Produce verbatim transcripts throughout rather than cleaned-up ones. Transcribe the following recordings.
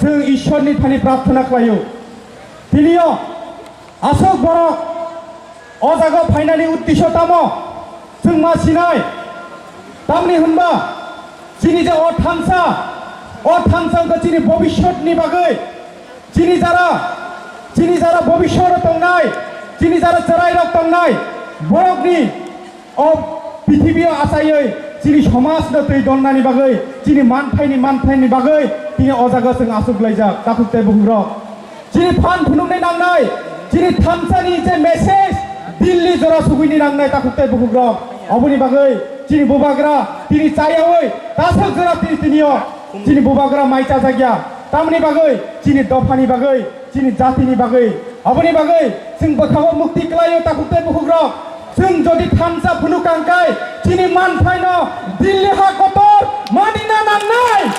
Chwng Ishwarni thani prarthana khlaio. Tinio aswk borok o jaga phainani uddesyo tamo? Chwng ma sinai. Tamni hwnba chini je o thansa, o thansa wngkha chini bobishyotni bagwi, chini jara, chini jara bobishyot tongnai, chini jara chwrairok tongnai, borokni o pithibio achaiwi chini somajno twi donnani bagwi, chini manthaini, manthaini bagwi tini o jaga chwng achuk laijak, takhuk tei bukhukrok. Chini phan phunukni nangnai, chini thansani je message Delhi jora sugwini nangnai, takhuk tei bukhukrok. Oboni bagwi chini bubagra tini chayawi taswk jora tini, tinio chini bubagra mai chajakya. Tamni bagwi chini dophani bagwi, chini jatini bagwi. Aboni bagwi chwng bwkha-o mukti kwlaio, takhuk tei bukhukrok. Chwng jodi thansa phunuk kangkai, chini manthaino Delhi ha kotor manina nangnai.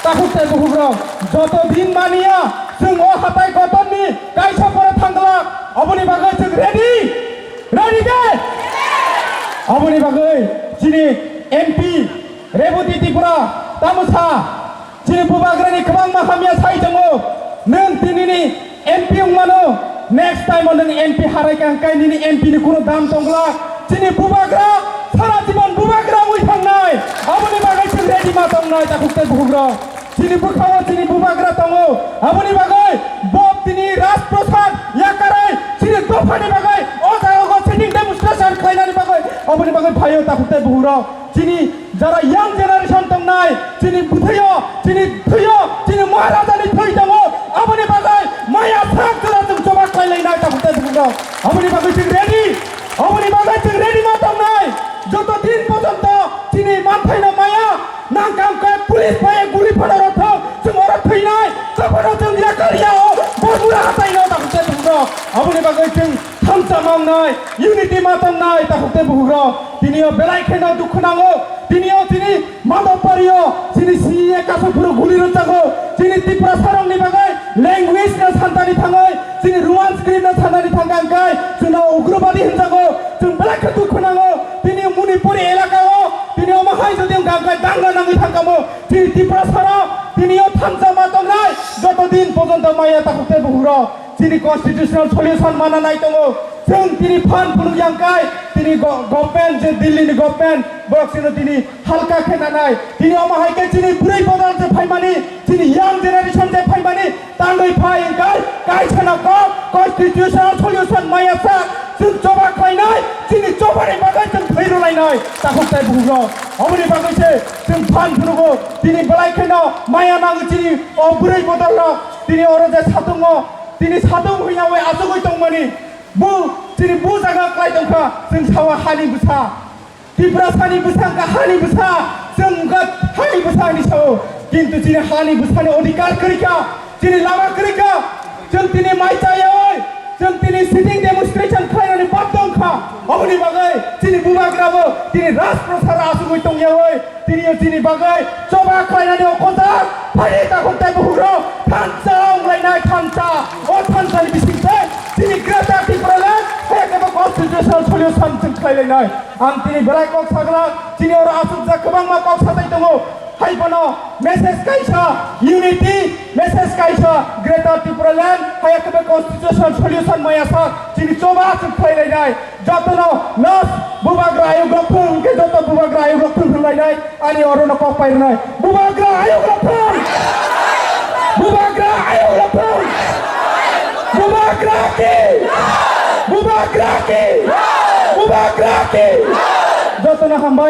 Takhuk tei bukhukrok, joto din maniya, chwng o hatai kotorni kaisa pore thangglak. Aboni bagwi chwng ready? Ready de? Aboni bagwi chini M P Rebati Tripura tamo sa? Chini bubagrani kwbangma hamya sai tongo. Nwng tinini M P wngmano, next time o nwng M P harai kha hwnkhe nini M P ni kunu dam tongla. Chini bubagra sara jibon bubagra wngwi thangnai. Aboni bagwi chwng ready ma tongnai, takhuk tei bukhukrok. Chini bwkhao chini bubagra tongo. Aboni bagwi bo tini Rajprasad yakarwi chini dophani bagwi o jagao sitting demonstration khlainani bagwi aboni bagwi phaio, takhuk tei bukhukrok. Chini jara young generation tongnai, chini bwthwio, chini thwio, chini Maharajani thwi tongo, aboni bagwi maya sak jora chwng choba khlai lainai, takhuk tei bukhukrok. Aboni bagwi chwng ready, aboni bagwi chwng ready ma tongnai. Joto din porjonto chini manthaino maya nang kang khe police bai guli phano rw thok, chwng oro thwinai, chapano chwng yakar yao, Bormura hataino, takhuk tei bukhukrok. Aboni bagwi chwng thansa mangnai, unity ma tongnai, takhuk tei bukhukrok. Tinio belai kheno dukhu nango. Tinio chini Madhobpario chini C A kasu phuru guli rwjago. Chini Tiprasarokni bagwi language no santani thangwi, chini Roman script no santani thangkha hwnkhe chwngno ugrobadi hwnjago. Chwng belai khe dukhu nango. Tini Manipuri elakao tini omo hai jodi wngkha hwnkhe danga nangwi thangkamo. Chini Tiprasarok tinio thansa ma tongnai, joto din porjonto maya, takhuk tei bukhukrok. Chini constitutional solution mana nai tongo. Chwng tini phan phunuk yang kai, tini go-, government je Delhi ni government, borok chini tini halka khe nanai. Tini omo hai khe chini bwrwi bodol je phaimani, chini young generation je phaimani, tangwi phai kai, kaisa no kok constitutional solution maya sa, chwng choba khlainai, chini choba ni bagwi chwng thwi rwlainai, takhuk tei bukhukrok. Oboni bagwi se chwng phan phunugo, tini belai kheno maya nango chini o bwrwi bodol rok, tini oro je satungo, tini satung hwnyawi achugwi tongmani, bo chini bo jaga klai tongkha, chwng sawa hani bwsa. Tiprasani bwsa wngkha hani bwsa, chwng wngkha hani bwsa hinwi sao. Kintu chini hani bwsani odhikar kwrwikha, chini lama kwrwikha, chwng tini mai chayawi, chwng tini sitting demonstration khlainani bab tongkha. Oboni bagwi chini bubagrabo tini Rajprasad achugwi tongyawi, tini chini bagwi choba khlainani o kochar phai takhuk tei bukhukrok thansa wnglainai thansa. O thansani bisingtwi chini Greater Tipraland hai khe bo constitutional solution chwng khlailainai. Ang tini belai kok saglak, chini oro achukjak kwbangma kok satai tongo. Hai bono message kaisa, unity message kaisa, Greater Tipraland hai khe bo constitutional solution maya sa chini choba chwng khlailainai. Jotono last bubagra ayuk rok thung, hwnkhe joto bubagra ayuk rok thung hwnlainai, ani oro no kok pai rwnai. Bubagra ayuk rok thung! Bubagra ayuk rok thung! Bubagra ki! Bubagra ki! Bubagra ki! Jotono hambai.